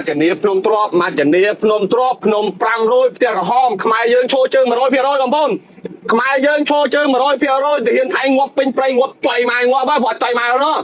ជនីភ្នំទ្របមច្ចនីភ្នំទ្របភ្នំ500ផ្ទះក្រហមខ្មែរយើងឈរជើង100%បងប្អូនខ្មែរយើងឈរជើង100%ទាហានថៃងាប់ពេញព្រៃងាប់ចុយម៉ែងាប់ហើយព្រោះអត់ចុយម៉ែណោះ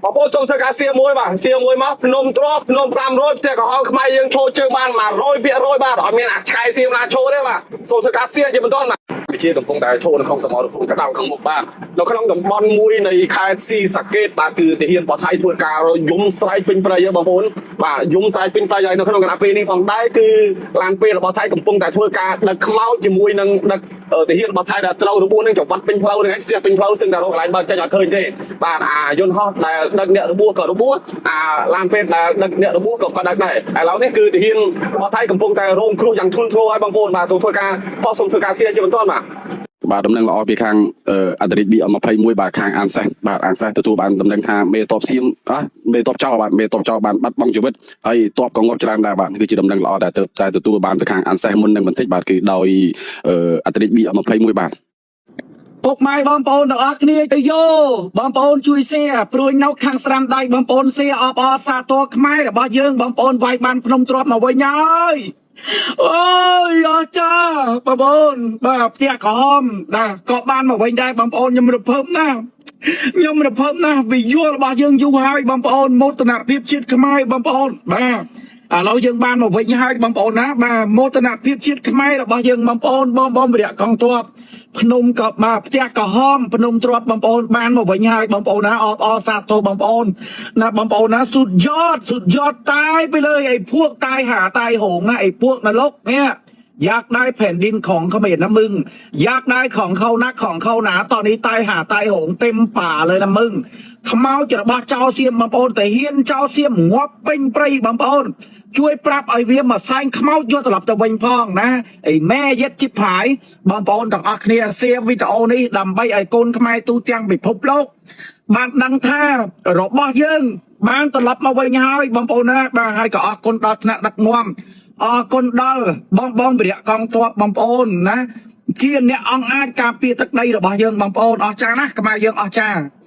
បងប្អូនសូមធ្វើការសៀមួយបាទសៀមួយមកភ្នំទ្របភ្នំ500ផ្ទះក្រហមខ្មែរយើងឈរជើងបាន100%បាទអត់មានអាឆាយសៀមណាឈរទេបាទសូមធ្វើការសៀជាបន្តបាទវិជាកំពុងតែឈរនៅក្នុងសមរភូមិក្តៅខាងមុខបាទនៅក្នុងតំបន់មួយនៃខេត្តស៊ីសាកេតបាទគឺទាហានបថៃធ្វើការយំស្រែកពេញព្រៃហ៎បងប្អូនបាទយំស្រែកពេញព្រៃហើយនៅក្នុងគណៈពេលនេះផងដែរគឺឡានពេលរបស់ថៃកំពុងតែធ្វើការដឹកខ្មោចជាមួយនឹងដឹកទាហានរបស់ថៃដែលត្រូវរបួសនឹងចង្វាត់ពេញផ្លូវនឹងឯងស្ទះពេញផ្លូវស្ទឹងតែរកកន្លែងបើកចេញអត់ឃើញទេបាទអាយន្តហោះដែលដឹកអ្នករបួសក៏របួសអាឡានពេលដែលដឹកអ្នករបួសក៏ក៏ដឹកដែរឥឡូវនេះគឺទាហានរបស់ថៃកំពុងតែរងគ្រោះយ៉ាងធ្ងន់ធ្ងរហើយបងប្អូនបាទសូមធ្វើការបោះសូមធ្វើការសៀជាបន្តបាទ បាទដំណឹងល្អពីខាងអន្តរិទ្ធ BM21 បាទខាងអានសេះបាទអានសេះទទួលបានដំណឹងថាមេតបសៀមអះមេតបចៅបាទមេតបចៅបានបាត់បង់ជីវិតហើយតបក៏ងាប់ច្រើនដែរបាទគឺជាដំណឹងល្អដែលទៅតែទទួលបានពីខាងអានសេះមុននឹងបន្តិចបាទគឺដោយអន្តរិទ្ធ BM21 បាទ ពុកម៉ែបងប្អូនទាំងអស់គ្នាទៅយោបងប្អូនជួយ share ព្រួយនៅខាងស្រាំដៃបងប្អូន share អបអរសាទរខ្មែររបស់យើងបងប្អូនវាយបានភ្នំទ្របមកវិញហើយអូយអស្ចារ្យបងប្អូនបាទផ្ទះក្រហមបាទក៏បានមកវិញដែរបងប្អូនខ្ញុំរំភើបណាស់ខ្ញុំរំភើបណាស់វិយល់របស់យើងយូរហើយបងប្អូនមោទនភាពជាតិខ្មែរបងប្អូនបាទឥឡូវយើងបានមកវិញហើយបងប្អូនណាបាទមោទនភាពជាតិខ្មែររបស់យើងបងប្អូនបងបងវិរៈកងទ័ពភ្នំក៏បាទផ្ទះក្រហមភ្នំទ្របបងប្អូនបានមកវិញហើយបងប្អូនណាអបអរសាទរបងប្អូនណាបងប្អូនណាសុទ្ធយอดសុទ្ធយอดตายไปเลยไอ้พวกตายหาตายโหงนะไอ้พวกนรกเนี่ย อยากได้แผ่นดินของเขมรนะมึง อยากได้ของเขานักของเขาหนาตอนนี้ตายหาตายโหงเต็มป่าเลยนะมึง ខ្មោចរបស់ចៅសៀមបងប្អូនតែហ៊ានចៅសៀមងាប់ពេញព្រៃបងប្អូន ជួយប្រាប់ឲ្យវាមកសែងខ្មោចយកត្រឡប់ទៅវិញផងណាអីម៉ែយិតជីបហាយបងប្អូនទាំងអស់គ្នាសៀវីដេអូនេះដើម្បីឲ្យកូនខ្មែរទូទាំងពិភពលោកបានដឹងថារបស់យើង បានត្រឡប់មកវិញហើយបងប្អូនណាបាទហើយក៏អរគុណដល់ថ្នាក់ដឹកនាំអរគុណដល់បងបងវិរៈកងទ័ពបងប្អូនណាជាអ្នកអង្គអាចការពារទឹកដីរបស់យើងបងប្អូនអស្ចារ្យណាស់ខ្មែរយើងអស្ចារ្យ។